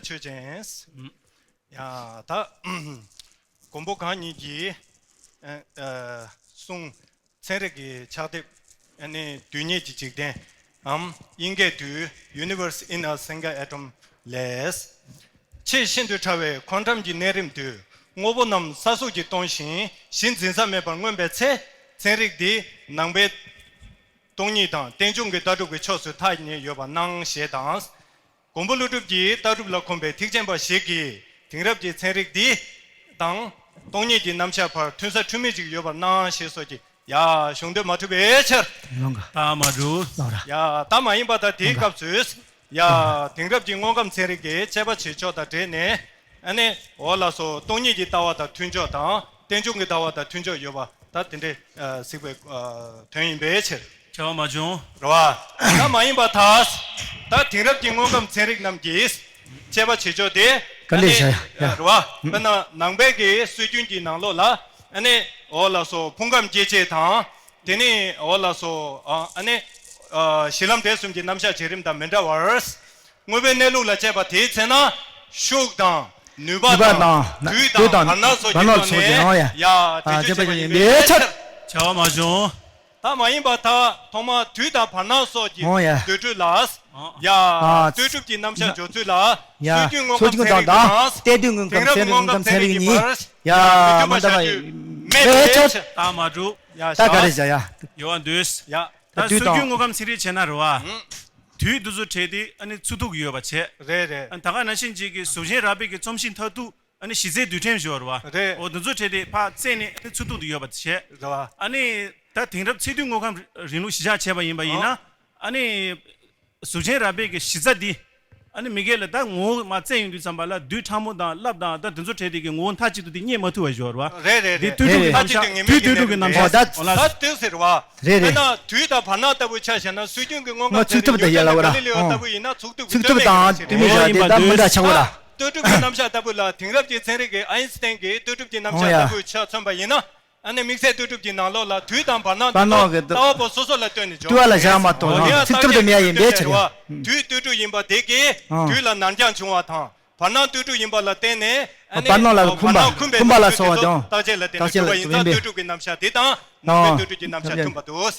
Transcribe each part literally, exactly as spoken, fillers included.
ཆོས་ཅན། ཡ་ད། མགོན་པོ་གང་ཉིད་ཀྱིས། ཨ་ཨ་གསུང་། ཚན་རིག་གི་ཕྱག་དེབ། ཨ་ནི་དུས་ངེས་ཀྱི་འཇིག་རྟེན་འམ། དབྱིན་སྐད་དུ། Universe in a Single Atom ལས། ཆེས་ཤིན་ཏུ་ཕྲ་བའི་ཁོང་ཁྲམ་གྱི་གནས་རིམ་དུ། དངོས་པོ་རྣམས་ས་སུག་གིས་སྟོང་ཞིང་གཞི་འཛིན་ས་མེད་པར་མངོན་པའི་ཚེ། ཚན་རིག་འདི་ནང་པའི་སྟོང་ཉིད་དང་རྟེན་འབྱུང་གི་ལྟ་གྲུབ་ཀྱི་ཕྱོགས་སུ་ཐག་ཉེ་ཡོད་པར་སྣང་ཞེས་དང་། མགོན་པོ་ཀླུ་སྒྲུབ་ཀྱི་ལྟ་གྲུབ་ལ་གོམས་པའི་ཐེག་ཆེན་པ་ཞིག་གིས་དེང་རབས་ཀྱི་ཚན་རིག་འདི་དང་སྟོང་ཉིད་ཀྱི་རྣམ་གཞག་བར་མཐུན་ས་འཁྲུལ་མེད་ཅིག་ཡོད་པར་སྣང་ཞེས་སོགས་ཀྱི། ཡ། གཞུང་དོན་མ་འཁྲུལ་བའི་ཕྱིར། ཡོང་ག་ད་མ་འགྲུབ། ལོག་ར། ཡ། ད་མ་ཡིན་པ་དང་དེའི་ཡོང་ག་སྐབས་སུ། ཡ། ཡོང་ག་དེང་རབས་ཀྱི་དངོས་ཁམས་ཚན་རིག་གི་དཔྱད་པ་བྱེད་ཕྱོགས་དང་འབྲེལ་ནས། ཨ་ནི་འོ་ལགས་སོ། སྟོང་ཉིད་ཀྱི་ལྟ་བ་དང་མཐུན་ཕྱོགས་དང་རྟེན་འབྱུང་གི་ལྟ་བ་དང་མཐུན་ཕྱོགས་ཡོད་པ་ད་དེ་འདྲའི་ཨ་གཟིགས་པའི་ཨ་དོན་ཡིན་པའི་ཕྱིར། བྱ་བ་མ་བྱུང་། རེད་བ། ད་མ་ཡིན་པ་ད། ད་དེང་རབས་ཀྱི་དངོས་ཁམས་ཚན་རིག་རྣམས་ཀྱིས་དཔྱད་པ་བྱེད་ཕྱོགས་དེ། ག་འདྲས་བྱ་ཡ། ཨ་ནི་རེད་བ། དཔེར་ན་ནང་པའི་གི་སྲོལ་རྒྱུན་གྱི་ནང་ལོགས་ལ། ཨ་ནི་འོ་ལགས་སོ། ཕུང་ཁམས་སྐྱེ་མཆེད་དང་། དེ་ནི་འོ་ལགས་སོ། ཨ་ཨ་ནི་ཨ་གཞི་ལམ་འབྲས་གསུམ་གྱི་རྣམ་གཞག་བྱེད་རིམ་དང་མི་འདྲ་བར། དངོས་པོའི་གནས་ལུགས་ལ་དཔྱད་པ་དེའི་ཚེ་ན། ཤུགས་དང་། ནུས་པ་དང་། དུས་དང་། བར་སྣང་སོགས་ཀྱི་ཐོག་ནས། ཡ། དེ་ཚོ་དཔྱད་པ་ཡིན་པའི་ཕྱིར། བྱ་བ་མ་བྱུང་། ད་མ་ཡིན་པ་ད་ཐོག་མར་དུས་དང་བར་སྣང་སོགས་ཀྱི་འོ་ཡ། འདོད་སྤྲོད་ལ། ཡ། ཨ། ལྟོས་གྲུབ་ཀྱི་རྣམ་གཞག་འཇོག་ཚུལ་ལ། ཡ། སྲོལ་རྒྱུན་དངོས་ཁམས་ཚན་རིག་དང་། གཏན་དུས་དངོས་ཁམས་ཚན་རིག་དངོས་ཁམས་ཚན་རིག་གཉིས། ཡ། མི་མཐུན་པ་བཞག་རྒྱུ་མེད་པའི་ཕྱིར། ད་མ་འགྲུབ། ཡ། ད་ག་རེ་བྱ་ཡ། ཡོང་བ་འདོད། ཡ། ད་དུས་སྲོལ་རྒྱུན་དངོས་ཁམས་ཚན་རིག་བྱས་ན་རེད་བ། དུས་འདི་ཚོ་བྲལ་ཏེ་ཨ་ནི་ཚུགས་ཐུབ་ཀྱི་ཡོད་པ་བྱས། རེད་རེད། ཨ་ནི་ད་ག་ནང་བཞིན་ཅིག་གི་གཟུགས་ཅན་རགས་པའི་གི་རྩོམ་གཤིས་མཐར་ཐུག་ཨ་ནི་གཞི་རྩའི་རྡུལ་ཕྲན་ཞིག་ཡོད་རེད་བ། རེད། འོ་འདི་ཚོ་བྲལ་ཏེ་ཕར་བཙལ་ནས་ཨ་ནི་ཚུགས་ཐུབ་ཏུ་ཡོད་པ་བྱས། རེད་བ། ཨ་ནི་ད་དེང་རབས་ཚད་རྡུལ་དངོས་ཁམས་རིང་ལུགས་གཞི་བཞག་བྱས་པ་ཡིན་པ་ཡིན་ན། ཨ་ནི་གཟུགས་ཅན་རགས་པའི་གི་གཞི་རྩ་འདི། ཨ་ནི་མི་སྒེར་ལ་ད་ངོ་བོ་མར་བཙལ་ཡོང་དུས་ཙམ་པ་ལ་རྡུལ་ཕྲ་མོ་དང་རླབས་དང་ད་དེ་ཚོ་བྲལ་ཏེ་གི་ངོ་བོ་མཐའ་གཅིག་ཏུ་དེ་རྙེད་མ་ཐུབ་པ་ཞིག་ཡོད་རེད་བ། རེད་རེད་རེད། དེ་ལྟོས་གྲུབ་ཀྱི་རྣམ་གཞག་དུས་ལྟོས་གྲུབ་ཀྱི་རྣམ་གཞག་འོ་ད་ད་ལྟོས་ཟེར་བ། རེད་རེད། དཔེར་ན་དུས་དང་བར་སྣང་ལྟ་བུ་ཆ་བཞག་ན་སྲོལ་རྒྱུན་གྱི་དངོས་ཁམས་ཚན་རིག་ཉིའུ་ཊོན་དང་ག་ལི་ལེའོ་ལྟ་བུ་ཡིན་ན་ཚུགས་ཐུབ་ཀྱི་རྟོག་མེད་ཀྱི་རྣམ་གཞག་རེད། ལྟོས་གྲུབ་ཀྱི་རྣམ་གཞག་ལྟ་བུ་ལ་དེང་རབས་ཀྱི་ཚན་རིག་གི་ཨའིན་སི་ཐན་གྱི་ལྟོས་གྲུབ་ཀྱི་རྣམ་གཞག་ལྟ་བུ་ཆ་མཚོན་པ་ཡིན་ན། ཨ་ནི་དམིགས་བསལ་ལྟོས་གྲུབ་ཀྱི་ནང་ལོགས་ལ་དུས་དང་བར་སྣང་དེ་ཚོ་ལྟ་བ་པོ་སོ་སོ་ལ་ལྟོས་ནས་འཇོག་དུས་བ་ལ་བཞག་མ་གཏོགས་ཡང་ཚིག་ཐུབ་དུ་མེད་ཡ་ཡིན་པའི་ཕྱིར། དུས་ལྟོས་གྲུབ་ཡིན་པ་དེ་གིས་དུས་ལ་ནར་འགྱངས་བྱུང་བ་དང་བར་སྣང་ལྟོས་གྲུབ་ཡིན་པ་ལ་བརྟེན་ནས་ཨ་ནི་བར་སྣང་ལ་འཁུམས་པ་འཁུམས་པ་ལ་སོགས་པ་དང་བརྟག་དཔྱད་ལ་བརྟེན་ནས་གྲུབ་པ་ཡིན་ཙང་ལྟོས་གྲུབ་ཀྱི་རྣམ་གཞག་དེ་དང་ནང་པའི་ལྟོས་གྲུབ་ཀྱི་རྣམ་གཞག་མཐུན་པ་འདུག་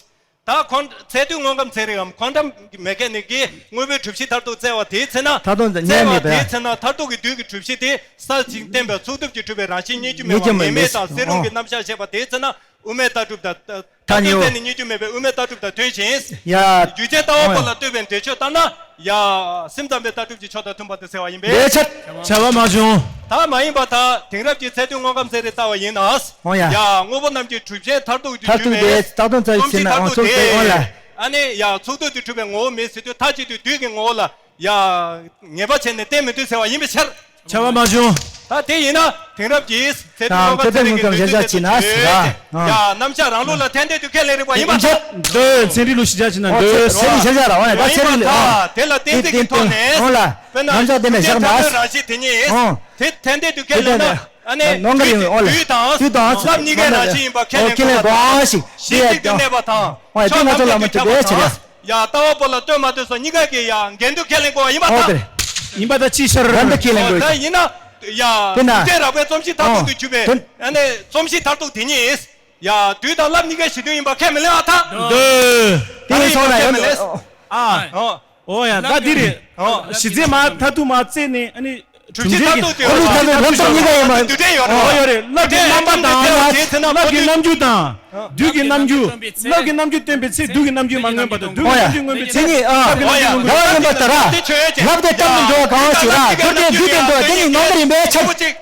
ད་ཁོང་ཚད་རྡུལ་དངོས་ཁམས་ཚན་རིག་གམ་ཁོང་ཊམ་མེ་ཁ་ནིག་གིས་དངོས་པོའི་གྲུབ་གཞི་མཐར་ཐུག་བཙལ་བ་དེའི་ཚེ་ན། མཐར་ཐུག་ཉར་མེད་པས། བཙལ་བ་དེའི་ཚེ་ན་མཐར་ཐུག་གི་དུས་ཀྱི་གྲུབ་གཞི་དེ་གསལ་ཞིང་བརྟན་པའི་ཚུགས་ཐུབ་ཀྱི་གྲུབ་པའི་རང་བཞིན་རྙེད་རྒྱུ་མེད་པ་ངེས་མེད་དང་གསེར་ལུང་གི་རྣམ་གཞག་བཤད་པ་དེའི་ཚེ་ན་དབུ་མའི་ལྟ་གྲུབ་དང་། མཐའ་གཉིས་པོ། མཐར་ཐུག་བཙལ་ནས་རྙེད་རྒྱུ་མེད་པའི་དབུ་མའི་ལྟ་གྲུབ་དང་མཐུན་ཞིང་། ཡ། རྒྱུ་ཅན་ལྟ་བ་པོ་ལ་ལྟོས་པའི་འགྲེལ་ཆོས་ལྟར་ན། ཡ། སེམས་ཙམ་པའི་ལྟ་གྲུབ་ཀྱི་ཕྱོགས་དང་མཐུན་པ་དེ་ཟེར་བ་ཡིན་པས། ལས་ཆད། བྱ་བ་མ་བྱུང་། ད་མ་ཡིན་པ་ད་དེང་རབས་ཀྱི་ཚད་རྡུལ་དངོས་ཁམས་ཚན་རིག་ལྟ་བ་ཡིན་ན། འོང་ཡ། ཡ། དངོས་པོ་རྣམས་ཀྱི་གྲུབ་ཆའི་མཐར་ཐུག་ཏུ་མཐར་ཐུག་གྱུར་པའི་པའི་རྩ་ལྟུང་རྩ་བའི་ཚེ་ན་འོང་ཚུགས་པའི་འོང་ལ། ཨ་ནི་ཡ་ཚུགས་ཐུབ་ཏུ་གྲུབ་པའི་ངོ་བོ་མེད་ཟེར་དུས་མཐའ་གཅིག་ཏུ་དུས་ཀྱི་ངོ་བོ་ལ་ཡ་ངེས་པ་བྱས་ནས་བསྟན་མི་ཐུབ་ཟེར་བ་ཡིན་པའི་ཕྱིར། བྱ་བ་མ་བྱུང་། ད་དེ་ཡིན་ན་དེང་རབས་ཀྱི་ཚད་རྡུལ་དངོས་ཁམས་ཚན་རིག་གི་ལྟོས་གྲུབ་ཀྱི་རྣམ་གཞག་ཅིག་ན་ཟེར་ར། ཡ་རྣམ་གཞག་རང་ལུགས་ལ་ཐེར་འདོན་དུ་ཁས་ལེན་རིགས་པ་ཡིན་པ་དང་། འདོད། ཚན་རིག་ལུགས་གཞི་བཞག་ཅིག་ན་འདོད། ཚན་རིག་གཞི་བཞག་ར་འོ་ཡ་ད་ཚན་རིག་ལུགས་ད་དེ་ལ་གཏན་ཚིགས་ཀྱི་ཐོག་ནས། འོ་ལ། རྣམ་གཞག་དེ་ནས་བཞག་ན། རང་བཞིན་དེ་ཉིད། ཨོ། དེ་ཐེར་འདོན་དུ་ཁས་ལེན་ན། ཨ་ནི་ནོར་འགའ་ཡིན་འོ་ལ། དུས་དང་། དུས་དང་། རླབས་གཉིས་ཀའི་རང་བཞིན་ཡིན་པ་ཁས་ལེན་དགོས་པ་དང་། གཞི་གཅིག་ཏུ་གནས་པ་དང་། ཕྱོགས་ཐམས་ཅད་ཀྱི་ཁྱབ་པ་དང་། ཡ་ལྟ་བ་པོ་ལ་ལྟོས་མ་ལྟོས་སོགས་གཉིས་ཀ་གི་ཡ་འགལ་འདུ་ཁས་ལེན་དགོས་པ་ཡིན་པ་དང་། ཡིན་པ་དང་ཅིའི་ཕྱིར། རང་དུ་ཁས་ལེན་དགོས། ད་ཡིན་ན། ཡ་དེ་ན། དུས་དེ་རགས་པའི་རྩོམ་གཞི་མཐར་ཐུག་ཏུ་གྱུར་པའི། ཨ་ནི་རྩོམ་གཞི་མཐར་ཐུག་དེ་ཉིད། ཡ་དུས་དང་རླབས་གཉིས་ཀའི་གཞི་མཐུན་ཡིན་པ་ཁས་མི་ལེན་ཨ་ཐ། འདོད། དེ་ཡིན་སོང་ན་ཡང་། ཨ། ཨོ་ཡ་ད་འདི་རེད། གཞི་རྩའི་མ་མཐར་ཐུག་མ་བཙལ་ནས་ཨ་ནི། གྲུབ་ཆའི་མཐར་ཐུག་དེ། ཨོ་རུ་ཐར་པའི་ལམ་སྟོབས་གཉིས་ཀ་ཡོད་མ་རེད། འདུ་འབྲེལ་ཡོད་རེད། ཨོ་ཡོད་རེད། རླབས་ཀྱི་རྣམ་པ་དང་ཡ་རླབས་ཀྱི་རྣམ་འགྱུར་དང་། དུས་ཀྱི་རྣམ་འགྱུར། རླབས་ཀྱི་རྣམ་འགྱུར་སྟོན་པའི་ཚེ་དུས་ཀྱི་རྣམ་འགྱུར་མ་མངོན་པ་དང་དུས་ཀྱི་རྣམ་འགྱུར་མངོན་པའི་ཚེ། དེ་ཉིད་ཨ། རླབས་ཀྱི་རྣམ་འགྱུར་མངོན་པ་ལྟར། རླབས་དེ་རྟག་ཏུ་འགྲོ་བ་གང་ཞིག་ལ་རྡུལ་དེ་རྡུལ་དེ་འགྲོ་བ་དེ་ཉིད་ནོར་འདྲ་ཡིན་པའི་ཕྱིར།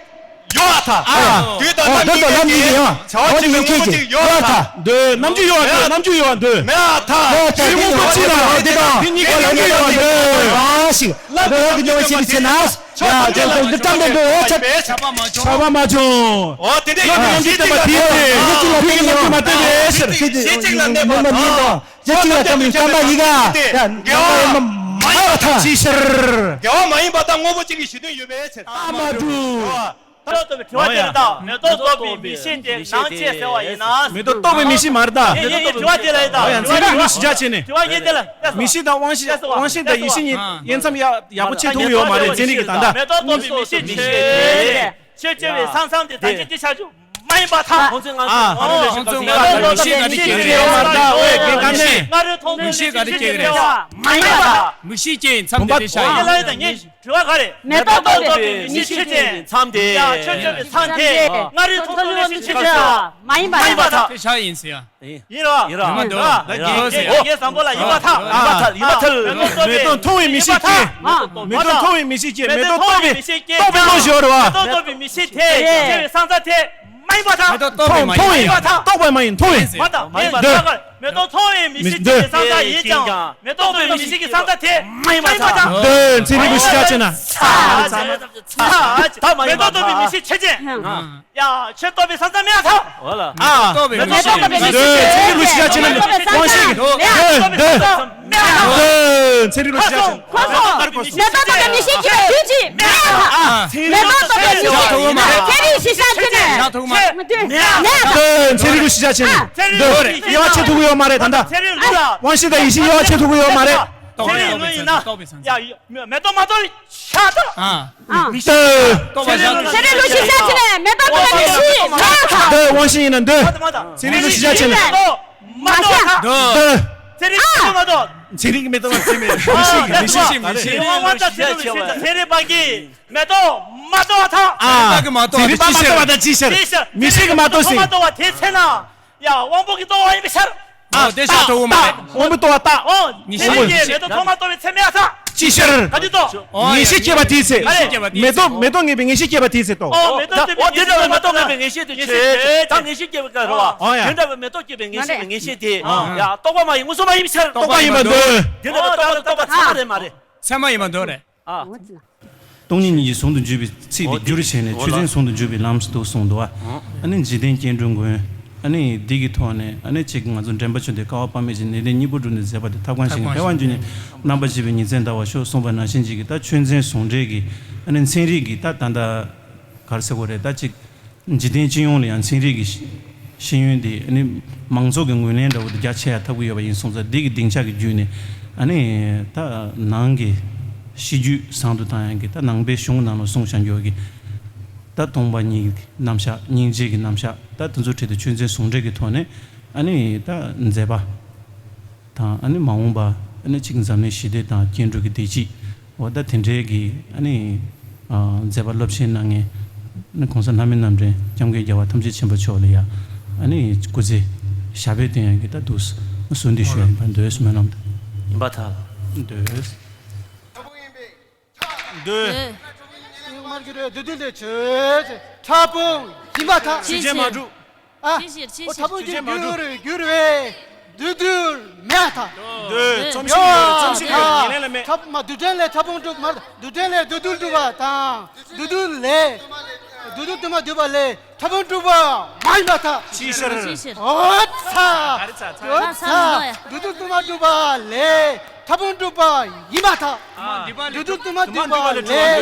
ཡོད་ཨ་ཐ། ཨ། དུས་དང་རྣམ་འགྱུར་གཉིས་ཀྱི་བྱ་བ་བྱེད་པའི་དངོས་པོ་གཅིག་ཡོད་ཨ་ཐ། འདོད། རྣམ་འགྱུར་ཡོད་ཨ་འདོད། རྣམ་འགྱུར་ཡོད་ཨ་འདོད། མེད་ཨ་ཐ། ཡོད་ཨ་ཐ། དེ་ཉིད་ཀྱི་རྣམ་འགྱུར་ཡོད་ཨ་འདོད། དེ་ཉིད་ཀྱི་རྣམ་འགྱུར་ཡོད་ཨ་འདོད། གང་ཞིག་རྡུལ་དེ་རྡུལ་དེ་འགྲོ་བ་དེ་ཉིད་ནོར་འདྲ་ཡིན་པའི་ཕྱིར་ན། ཡ་དེ་ལ་འདི་ཙམ་དུ་འགྲོ་བའི་ཕྱིར། བྱ་བ་མ་བྱུང་། འོ་དེ་འདྲ་ཡང་གཞི་གཅིག་ལ་གཏན་ལ་འབེབས་པ་དེའི་ཚེ། གཞི་གཅིག་ལ་གཏན་ལ་འབེབས་པ་དེ་ཉིད་ནོར་འདྲ་ཡིན་པ་དང་། གཞི་གཅིག་ལ་གཏན་ལ་འབེབས་པ་དེ་ཉིད་ནོར་འདྲ་ཡིན་པ་དང་། གཞི་གཅིག་ལ་གཏན་ལ་འབེབས་པ་ཡིན་ན། ཡ་འགལ་བ་མ་ཡིན་པ་ཐལ། ཅིའི་ཕྱིར། འགལ་བ་མ་ཡིན་པ་དང་དངོས་པོ་གཅིག་གི་གཞི་མཐུན་ཡོད་པའི་ཕྱིར། ཨ་མ་འགྲུབ། ཏོག་ཏོ་བའི་དྲི་བ་དེ་ལ་བལྟ། མེ་ཏོག་ཏོག་པའི་མིག་ཤེས་དེ་ནང་ཆེ་ཟེར་བ་ཡིན་ན། མེ་ཏོག་ཏོག་པའི་མིག་ཤེས་མ་རེད་ད། ཡེ་ཡེ་ཡེ་དྲི་བ་དེ་ལ་ཡིན་ད། ཨོ་ཡ། ཚན་རིག་ལུགས་གཞི་བྱས་ནས། དྲི་བ་ངས་དེ་ལ་ལྟ་སོང་། མིག་ཤེས་དང་དབང་ཤེས། ལྟ་སོང་། དབང་ཤེས་དང་ཡིད་ཤེས་གཉིས་དབྱེ་མཚམས་ཡག་ཡག་པོ་ཕྱེ་ཐུབ་ཀྱི་ཡོད་མ་རེད། ཚན་རིག་གི་ད་ལྟ། མེ་ཏོག་ཏོག་པའི་མིག་ཤེས་ཆེ། ཆོས་ཅན་བའི་ས་མཚམས་དེ་ད་ཅི་ཅི་ཆ་ཆུ་མ་ཡིན་པར་ཐལ། ཁོང་ཚོས་ང་ཚོ་ཨ། ཁོང་ཚོས་ང་ཚོ་མིག་ཤེས་ག་རེ་སྐྱེ་གི་རེད། མིག་ཤེས་ག་རེ་སྐྱེ་གི་རེད། མ་ཡིན་པར་ཐལ། མིག་ཤེས་སྐྱེ་ཡི་མཚམས་དེ་དེ་ཤ་ཡིན། དྲི་བ་ག་རེ། མེ་ཏོག་ཏོག་པའི་མིག་ཤེས་ཆེ་ཅན། མཚམས་དེ། ཡ་ཆོས་ཅན་བའི་མཚམས་དེ། མངའ་རིས་མཐོང་ཐོས་ལེགས་བཤད་ཆེ་ཆུང་མ་ཡིན་པར་ཐལ། དེ་ཤ་ཡིན་ཟེར་ཡ། ཡིན་རོ། ཡིན་རོ། ཡིན་མ་འདུག་ཨ། ད་ངས་ངས་ངས་བཟང་པོ་ལ་ཡིན་པར་ཐལ། ཡིན་པར་ཐལ། ཡིན་པར་ཐལ། མེ་ཏོག་མཐོང་བའི་མིག་ཤེས་སྐྱེ། མེ་ཏོག་མཐོང་བའི་མིག་ཤེས་སྐྱེ། མེ་ཏོག་རྟོགས་པའི། རྟོགས་པའི་བློ་ཞིག་ཡོད་རེད་བ། མེ་ཏོག་རྟོགས་པའི་མིག་ཤེས་དེ་ཆེ་བའི་ས་མཚམས་དེ་མ་ཡིན་པར་ཐལ། མེ་ཏོག་རྟོགས་པའི་མ་ཡིན། མཐོང་བའི། མ་ཡིན་པར་ཐལ། རྟོགས་པའི་མ་ཡིན། མཐོང་བའི། མ་ཐལ། མ་ཡིན་པར་ཐལ། མེ་ཏོག་མཐོང་བའི་མིག་ཤེས་ཀྱི་ས་མཚམས་ཡིན་ཀྱང་། མེ་ཏོག་རྟོགས་པའི་མིག་ཤེས་ཀྱི་ས་མཚམས་དེ་མ་ཡིན་པར་ཐལ། འདོད། ཚན་རིག་ལུགས་གཞི་བྱས་ན། ཚ། ཚ། མེ་ཏོག་རྟོགས་པའི་མིག་ཤེས་ཆེ་ཅན། ཡ། ཆོས་རྟོགས་པའི་ས་མཚམས་མེད་པར་ཐལ། ཨ། མེ་ཏོག་རྟོགས་པའི་མིག་ཤེས་ཆེ། ཚན་རིག་ལུགས་གཞི་བྱས་ན། དབང་ཤེས་ཀྱི། འདོད། ཚན་རིག་ལུགས་གཞི་བྱས་ན། མེ་ཏོག་རྟོགས་པའི་མིག་ཤེས་ཆེ་ཅན། མེ་ཏོག་རྟོགས་པའི་མིག་ཤེས་ཆེ་ཅན། ཚན་རིག་གཞི་བྱས་ན། འདོད། ཚན་རིག་ལུགས་གཞི་བྱས་ན། འདོད། དབྱེ་བ་ཕྱེ་ཐུབ་ཀྱི་ཡོད་མ་རེད་ད་ལྟ། ཚན་རིག་ལུགས་ལ། དབང་ཤེས་དང་ཡིད་ཤེས་དབྱེ་བ་ཕྱེ་ཐུབ་ཀྱི་ཡོད་མ་རེད། ཚན་རིག་ལུགས་ཡིན་ན། ཡ། མེ་ཏོག་མ་གཏོགས་ཤ་སྟག་ཨ། མིག་ཤེས། ལྟོས། ཚན་རིག་ལུགས་ཚན་རིག་ལུགས་གཞི་བྱས་ནས་མེ་ཏོག་ལྟོས་མིག་ཤེས་མ་ཐག་ལྟོས། དབང་ཤེས་ཡིན་ན་ལྟོས། མ་ཐག་མ་ཐག་ཚན་རིག་ལུགས་གཞི་བྱས་ནས། མ་ཐག་ལྟོས། ཚན་རིག་མེ་ཏོག་མ་ཐག་ཚན་རིག་མེ་ཏོག་མ་ཚན་མེད། མིག་ཤེས་ཀྱི། མིག་ཤེས། མིག་ཤེས། དབང་པོ་དང་ཚན་རིག་ལུགས་ཚན་རིག་པ་གིས་མེ་ཏོག་མ་ལྟོས་པ་ཐག་ཨ། ཚན་རིག་པ་མ་ལྟོས་པ་དང་ཅི་ཕྱིར། མིག་ཤེས་ཀྱིས་མ་ལྟོས་ཟིན། མ་ལྟོས་པ་དེ་ཚེ་ན། ཡ། དབང་པོ་གིས་རྟོགས་པ་ཡིན་པའི་ཕྱིར། ཨོ། དེ་ཤ་ཐུག་མ་རེད། དབང་པོས་རྟོགས་པ་རྟགས། ཨོ། ངེས་ཤེས་ཀྱིས་མེ་ཏོག་ཐོག་མར་རྟོགས་པའི་ཚེ་མེད་ཐག་ཅི་ཕྱིར། ག་དུས་རྟོགས། ངེས་ཤེས་སྐྱེས་པ་དེའི་ཚེ། ངེས་ཤེས་སྐྱེས་པ་དེའི་མེ་ཏོག་ཚེ། མེ་ཏོག་ངེས་པའི་ངེས་ཤེས་སྐྱེས་པ་དེའི་ཚེ་རྟོགས། ཨོ། མེ་ཏོག་ཨོ། དེ་འདྲ་བའི་མེ་ཏོག་ངེས་པའི་ངེས་ཤེས་དེ་ཆོས་ཅན། ད་ངེས་ཤེས་སྐྱེས་པའི་སྐབས་རེད་བ། ཨོ་ཡ། དེ་འདྲ་བའི་མེ་ཏོག་སྐྱེས་པའི་ངེས་ཤེས་པའི་ངེས་ཤེས་དེ། ཨོ། ཡ། རྟོགས་པ་མ་ཡིན། མངོན་སུམ་མ་ཡིན་པའི་ཕྱིར། རྟོགས་པ་ཡིན་པར་འདོད། དེ་འདྲ་བའི་རྟོགས་པ་ཚད་མ་རེད་མ་རེད། ཚད་མ་ཡིན་པར་འདོད་རེད། ཨ། སྟོང་ཉིད་གཉིས་ཀྱིས་ཟུང་དུ་འཇུག་པའི་ཚིག་དེ་འགྱུར་བྱས་ནས་ཆོས་ཅན་ཟུང་དུ་འཇུག་པའི་ལམ་དུ་གསུངས་འདུག་བ། ཨ་ནི་འཇིག་རྟེན་སྐྱེ་འགྲོ་མགོན། ཨ་ནི་འདི་གི་ཐོག་ནས་ཨ་ནི་གཅིག་ང་ཚོ་འདྲེན་པ་ཆུང་དེ་བསྐལ་པ་དཔག་མེད་ཅིག་ནས་ལྡན་གཉིས་པོ་བསྒྲུབས་ནས་མཛད་པ་དེ་ཐབས་གང་ཞིག་ནས་འཕེལ་བར་འགྱུར་ནས་རྣམ་པར་བཞད་པའི་ཉིན་མཚན་འདའ་བར་ཤོག་གསུངས་པ་ནང་བཞིན་ཅིག་གི་ད་ཆོས་ཚན་ཟུང་འབྲེལ་གྱི་ཨ་ནི་ཚན་རིག་གི་ད་ད་ལྟ་ག་རེ་ཟེར་དགོས་རེད། ད་གཅིག་འཇིག་རྟེན་སྤྱི་ཡོངས་ལ་ཡང་ཚན་རིག་གི་ཤེས་ཤེས་ཡོན་དེ་ཨ་ནི་མང་ཚོགས་ཀྱི་ངོས་ལེན་འདྲ་བོ་དེ་རྒྱ་ཆེ་ཡ་ཐུབ་ཀྱི་ཡོད་པ་ཡིན་སོང་ཙང་འདི་གི་སྡིངས་ཆ་གི་བརྒྱུད་ནས་ཨ་ནི་ད་ནང་གི་གཤིས་རྒྱུད་བཟང་དུ་བཏང་ཡ་གི་ད་ནང་པའི་གཞུང་ནང་ལ་གསུངས་བཞག་ཡོད་གི་ད་སྟོང་པ་ཉིད་ཀྱི་རྣམ་གཞག་སྙིང་རྗེ་གི་རྣམ་གཞག་ད་དེ་ཚོ་ཁྲིད་དེ་ཆོས་ཚན་ཟུང་འབྲེལ་གྱི་ཐོག་ནས་ཨ་ནི་ད་མཛད་པ། དང་ཨ་ནི་མ་འོངས་པ་ཨ་ནི་གཅིག་འཛམ་གླིང་ཞི་བདེ་དང་སྐྱེ་འགྲོ་གི་བདེ་སྐྱིད། འོ་ད་དེ་འདྲའི་གི་ཨ་ནི་ཨ་མཛད་པ་རླབས་ཆེན་གནང་མཁན་ཨ་ནི་གོང་ས་ལྷ་མིའི་རྣམ་འདྲེན་སྐྱབས་མགོན་རྒྱལ་བ་ཐམས་ཅད་མཁྱེན་པ་མཆོག་ལ་ཡ་ཨ་ནི་སྐུ་ཚེ་ཞབས་པད་བརྟན་ཡག་གི་ད་འདུག་གསོལ་འདེབས་ཞུ་ཡ་ཡིན་པ་འདོད་སྨོན་ལམ་ཡིན་པར་ཐལ། འདོད། འདོད། མར་གྱུར་བའི་བདུད་འདུལ་ལས་ཆོས་ཅན། ཕྲ་ཕུང་ཡིན་པར་ཐལ། ཆོས་ཅན་མ་གྲུབ། ཨ། ཆོས་ཅན། ཨོ། ཕྲ་ཕུང་གི་འགྱུར་རུ་གྱུར་བའི་བདུད་འདུལ་མེད་ཐལ། འདོད། རྩོམ་ཤེས་ཡོད་རེད། རྩོམ་ཤེས་ཡོད་རེད། ངན་ལན་ལ་མེད། ཕྲ་མ་བདུད་འདྲེན་ལས་ཕྲ་ཕུང་གྲུབ་མ་རེད། བདུད་འདྲེན་ལས་བདུད་འདུལ་གྲུབ་པ་དང་། བདུད་འདུལ་ལས། བདུད་འདུལ་དུ་མ་འདུལ་བ་ལས། ཕྲ་ཕུང་གྲུབ་པ་མ་ཡིན་པར་ཐལ། ཅི་ཕྱིར། ཅི་ཕྱིར། འོ་ཚ། ཨ་རེ་ཚ་ཚ། འོ་ཚ། བདུད་འདུལ་དུ་མ་གྲུབ་པ་ལས་ཕྲ་ཕུང་གྲུབ་པ་ཡིན་པར་ཐལ། ཨ། བདུད་འདུལ་དུ་མ་གྲུབ་པ་ལས་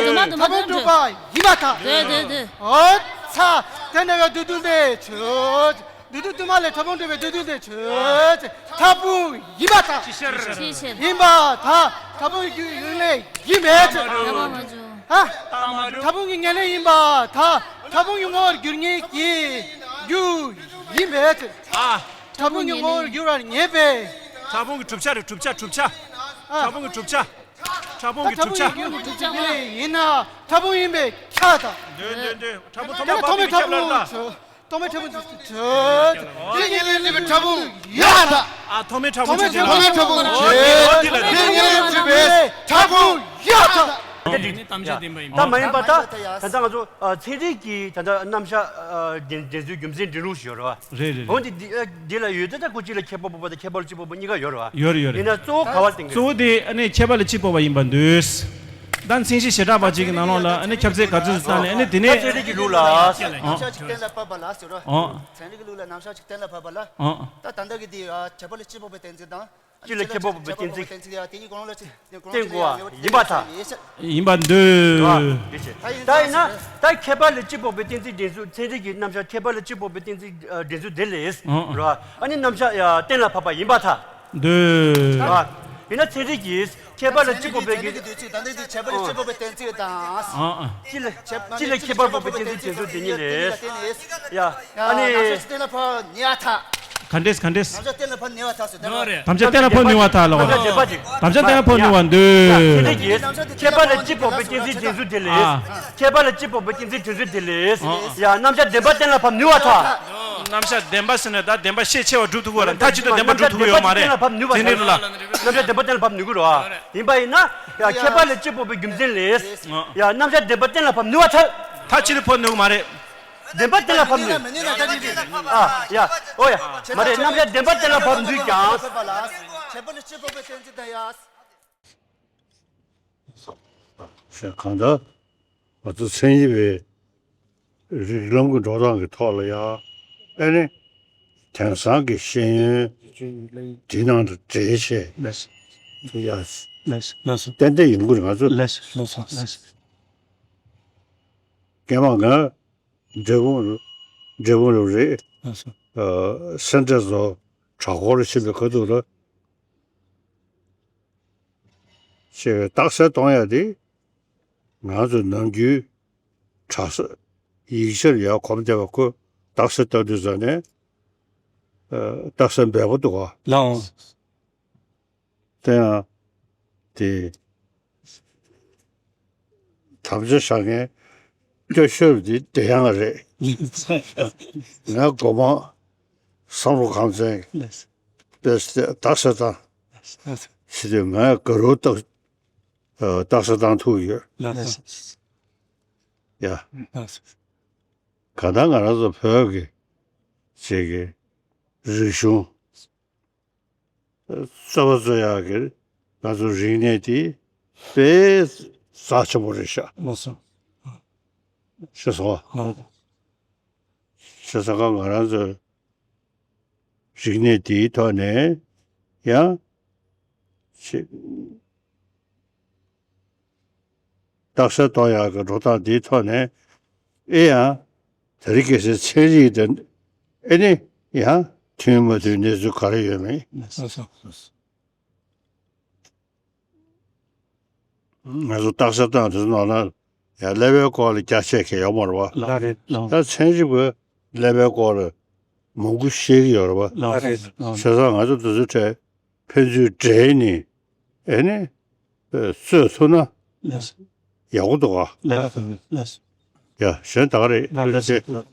ཕྲ་ཕུང་གྲུབ་པ་ཡིན་པར་ཐལ། འདོད་འདོད་འདོད། འོ་ཚ། དེ་འདྲ་བའི་བདུད་འདུལ་ལས་ཆོས། བདུད་འདུལ་དུ་མ་ལས་ཕྲ་ཕུང་གྲུབ་པའི་བདུད་འདུལ་ལས་ཆོས། ཕྲ་ཕུང་ཡིན་པར་ཐལ། ཅི་ཕྱིར། ཅི་ཕྱིར། ཡིན་པར་ཐལ། ཕྲ་ཕུང་གི་རྒྱུ་ཡིན་ལས་ཡིན་མེད། ཨ། ཕྲ་ཕུང་གི་ངན་ལས་ཡིན་པར་ཐལ། ཕྲ་ཕུང་གི་ངོ་བོར་འགྱུར་ངེས་ཀྱི་རྒྱུ་ཡིན་པས། ཨ། ཕྲ་ཕུང་གི་ངོ་བོར་འགྱུར་བར་ངེས་པས། ཕྲ་ཕུང་གི་གྲུབ་ཆ་རེད། གྲུབ་ཆ། གྲུབ་ཆ། ཨ། ཕྲ་ཕུང་གི་གྲུབ་ཆ། ཕྲ་ཕུང་གི་གྲུབ་ཆ། ཕྲ་ཕུང་གི་གྲུབ་ཆ་ཡིན་ན་ཕྲ་ཕུང་ཡིན་པས་ཁྱབ་པར་ཐལ། འདོད་འདོད་འདོད། ཕྲ་ཕུང་ཐོག་མ་ཐོག་མའི་ཕྲ་ཕུང་ཆོས། ཐོག་མའི་ཕྲ་ཕུང་ཆོས། དེ་ངེས་ལེགས་འགྲུབ་པའི་ཕྲ་ཕུང་ཡོད་ཐལ། ཨ། ཐོག་མའི་ཕྲ་ཕུང་ཆོས། ཐོག་མའི་ཕྲ་ཕུང་ཆོས། དེ་ངེས་ལེགས་འགྲུབ་པའི་ཕྲ་ཕུང་ཡོད་ཐལ། དེ་ནི་གཏམ་བཤད་བདེན་པ་ཡིན་པ། ད་མ་ཡིན་པ་ད་ད་ལྟ་ང་ཚོ་ཚན་རིག་གི་ད་ལྟ་རྣམ་གཞག་འདྲེན་འདྲེན་ཚུལ་རྒྱུ་མཚན་འདྲེན་ལུགས་ཤིག་ཡོད་རེད་བ། རེད་རེད་རེད། འོན་ཏེ་འདི་འདི་ལ་ཡོད་ཚད་ད་ཁོ་གཅིག་ལ་ཁྱད་པར་འཕགས་པ་དང་ཁྱད་པར་ལ་སྤྱི་འཕགས་པ་གཉིས་ཀ་ཡོད་རེད་བ། ཡོད་རེད་ཡོད་རེད། ཡིན་ན་གཙོ་བོ་ག་བར་བརྟེན་གྱི། གཙོ་བོ་དེ་ཨ་ནི་ཁྱད་པར་ལ་སྤྱི་འཕགས་པ་ཡིན་པར་འདོད། ད་མཚན་གཞི་བྱེ་བྲག་པ་གཅིག་གི་ནང་ལོགས་ལ་ཨ་ནི་ཁྱབ་ཚད་ག་ཚོད་ཙམ་བཏང་ནས་ཨ་ནི་དེ་ནས། ཚན་རིག་གི་ལུགས་ལ། རྣམ་གཞག་ཅིག་གཏན་ལ་ཕབ་པ་ལ་ཟེར་རོ། ཨོ། ཚན་རིག་གི་ལུགས་ལ་རྣམ་གཞག་ཅིག་གཏན་ལ་ཕབ་པ་ལ། ཨོ། ད་ད་ལྟ་གི་དེ་ཨ་ཁྱད་པར་ལ་སྤྱི་འཕགས་པའི་གཏན་ཚིགས་དང་། གཅིག་ལ་ཁྱད་པར་འཕགས་པའི་གཏན་ཚིགས། གཏན་དགོས་པ་ཡིན་པར་ཐལ། ཡིན་པར་འདོད། ད་ཡིན་ན། ད་ཁྱད་པར་ལ་གཅིག་འཕགས་པའི་གཏན་ཚིགས་འདྲེན་ཚུལ། ཚན་རིག་གི་རྣམ་གཞག་ཁྱད་པར་ལ་གཅིག་འཕགས་པའི་གཏན་ཚིགས་འདྲེན་ཚུལ་དེ་ལས། ཨང་། ར། ཨ་ནི་རྣམ་གཞག་གཏན་ལ་ཕབ་པ་ཡིན་པར་ཐལ། འདོད། ར། ཡིན་ན་ཚན་རིག་གིས་ཁྱད་པར་ལ་གཅིག་འཕགས་པའི་གི། ད་ལྟ་འདི་ཁྱད་པར་ལ་གཅིག་འཕགས་པའི་གཏན་ཚིགས་དང་། ཨང་། ཨང་། གཅིག་ལ། གཅིག་ལ་ཁྱད་པར་འཕགས་པའི་གཏན་ཚིགས་འདྲེན་ཚུལ་དེ་ཉིད་ལས། ཡ། ཨ་ནི། རྣམ་གཞག་གཏན་ལ་ཕབ་ནུས་པར་ཐལ། ག་འདྲས་ག་འདྲས། རྣམ་གཞག་གཏན་ལ་ཕབ་ནུས་པར་ཐལ་ཟེར་ན། དམ་བཅའ་གཏན་ལ་ཕབ་ནུས་པར་ཐལ་ལ་བ་རེད། དམ་བཅའ་གཏན་ལ་ཕབ་ནུས་པར་འདོད། ཡ། ཁྱད་པར་ལ་གཅིག་འཕགས་པའི་གཏན་ཚིགས་འདྲེན་ཚུལ་དེ་ལས། ཨ། ཁྱད་པར་ལ་གཅིག་འཕགས་པའི་གཏན་ཚིགས་འདྲེན་ཚུལ་དེ་ལས། ཡ། རྣམ་གཞག་བདེན་པ་གཏན་ལ་ཕབ་ནུས་པར་ཐལ། རྣམ་གཞག་བདེན་པ་ཟེར་ན་ད་བདེན་པ་ཤས་ཆེ་བ་སྒྲུབ་ཐུབ་ཀྱི་ཡོད་རེད། མཐའ་གཅིག་ཏུ་བདེན་པ་སྒྲུབ་ཐུབ་ཀྱི་ཡོད་མ་རེད། རྣམ་གཞག་བདེན་པ་གཏན་ལ་ཕབ་ནུས་པར་ཐལ། དེ་ནི་ལ། རྣམ་གཞག་བདེན་པ་གཏན་ལ་ཕབ་ནུས་ཀྱི་རེད་བ། ཡིན་པ་ཡིན་ན། ཡ། ཁྱད་པར་ལ་གཅིག་འཕགས་པའི་རྒྱུ་མཚན་ལས། ཡ། རྣམ་གཞག་བདེན་པ་གཏན་ལ་ཕབ་ནུས་པར་ཐལ། མཐའ་གཅིག་ཏུ་ཕབ་ནུས་ཀྱི་མ་རེད། བདེན་པ་གཏན་ལ་ཕབ་ནུས། ཨ། ཡ། ཨོ་ཡ། མ་རེད། རྣམ་གཞག་བདེན་པ་གཏན་ལ་ཕབ་ནུས་ཀྱང་། ཁྱད་པར་ལ་གཅིག་འཕགས་པའི་གཏན་ཚིགས་དང་ཡ། གང་ལྟར་ང་ཚོ་མཚན་ཉིད་པའི་རིགས་ལམ་གྱི་འགྲོ་སྟངས་ཀྱི་ཐོག་ལ་ཡང་ཨེ་ནི་དེང་སང་གི་ཤེས་ཡོན་འདི་ནང་དུ་འདྲེས་བྱས་ལགས་སོ། ཡ། ལགས་སོ། ལགས་སོ། ཏན་ཏན་ཡོང་གི་རེད། ང་ཚོ། ལགས་སོ། ལགས་སོ། ལགས་སོ། རྒན་མ་ང་འབྲས་སྤུངས་འབྲས་སྤུངས་ལ་རེད། ལགས་སོ། ཨ། སེ་འབྲས་རྫོང་གྲྭ་སྐོར་ཕྱིན་པའི་ཁ་ཐུག་ལ། ཞེས་པའི་རྟགས་གསལ་གཏོང་ཡ་དེ། ང་ཚོ་ནམ་རྒྱུན་གྲྭ་ས་ཡིག་ཆར་ཡར་གོམས་བསྡད་པ་ཁོ་རྟགས་གསལ་བཏང་དུས་ཙ་ནས། ཨ། རྟགས་གསལ་འབེལ་པོ་འདུག་ག་ལའོ། དེ་ཡང་དེ། དམ་བཅའ་བཞག་མཁན་སྐྱོ་ཤོས་འདི་བདེ་ཡང་རེད། ང་སྒོ་མང་བསམ་བློ་ཁམས་ཚན་པས་རྟགས་གསལ་བཏང་ཞེས་དུས་ང་དགའ་རབ་རྟགས་རྟགས་གསལ་བཏང་ཐུབ་ཡོད། ཡ། གང་ལྟར་ང་རང་ཚོ་བོད་ཀྱི་ཅིག་གི་རིག་གཞུང་རྩ་བ་རྩོད་ཡག་གི་ང་ཚོ་རིག་གནས་དེ་དཔེ་རྩ་ཆེན་པོ་རེད་ཤག་ལགས་སོ། ཤེས་སོང་བ། ལགས། བྱས་ཙང་ང་རང་ཚོའི་རིག་གནས་དེའི་ཐོག་ནས་ཡང་ཅིག་རྟགས་གསལ་གཏོང་ཡག་གི་འགྲོ་སྟངས་དེའི་ཐོག་ནས་ཨེ་ཡང་དེ་རིང་ཁ་སང་ཚན་རིག་དང་ཨེ་ནི་ཡང་མཐུན་མ་མཐུན་གནས་ཚུལ་ག་རེ་ཡོད་མེད། ལགས་སོ། ང་ཚོ་རྟགས་གསལ་བཏང་དུས་ནང་ན་ཡང་ཀླད་པའི་སྐོར་ལ་རྒྱ་ཆེ་གི་ཡོད་མ་རེད་བ། ལགས་རེད། ལགས། ད་ཚན་རིག་པས་ཀླད་པའི་སྐོར་ལ་མང་པོ་ཤེས་ཀྱི་ཡོད་རེད་བ། ལགས་རེད། ལགས། བྱས་ཙང་ང་ཚོ་དེ་ཚོའི་གྲས་ཕན་ཚུན་འབྲེལ་ནས་ཨེ་ནི་རྩོད་ཐུབ་ན། ལགས། ཡག་པོ་འདུག་ག་ལགས། ལགས། ཡ། གཞན་དག་རེད། ལགས། ལགས།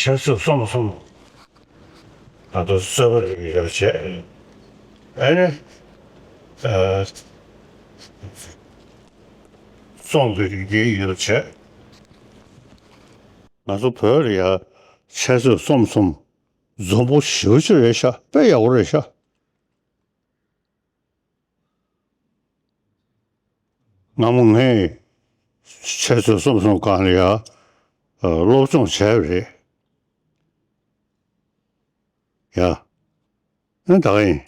ཆབ་སྲིད་གསུམ་གསུམ། ད་དུང་གསོལ་བ་རིགས་ཡོ་བྱད། ཨ་ནི། ཨ། རྩོམ་གྱི་རིགས་ཀྱི་ཡོ་བྱད། ང་ཚོ་བོད་ལ་ཡ་ཆབ་སྲིད་གསུམ་གསུམ་འཛོམས་པོ་ཞེ་པོ་ཅིག་རེད་ཤག་དཔེ་ཡག་པོ་རེད་ཤག་སྔ་མོ་ངས་ཆབ་སྲིད་གསུམ་གསུམ་སྒང་ལ་ཡ་སློབ་སྦྱོང་བྱས་པ་རེད། ཡ། ཨ། ད་ག་ཡིན།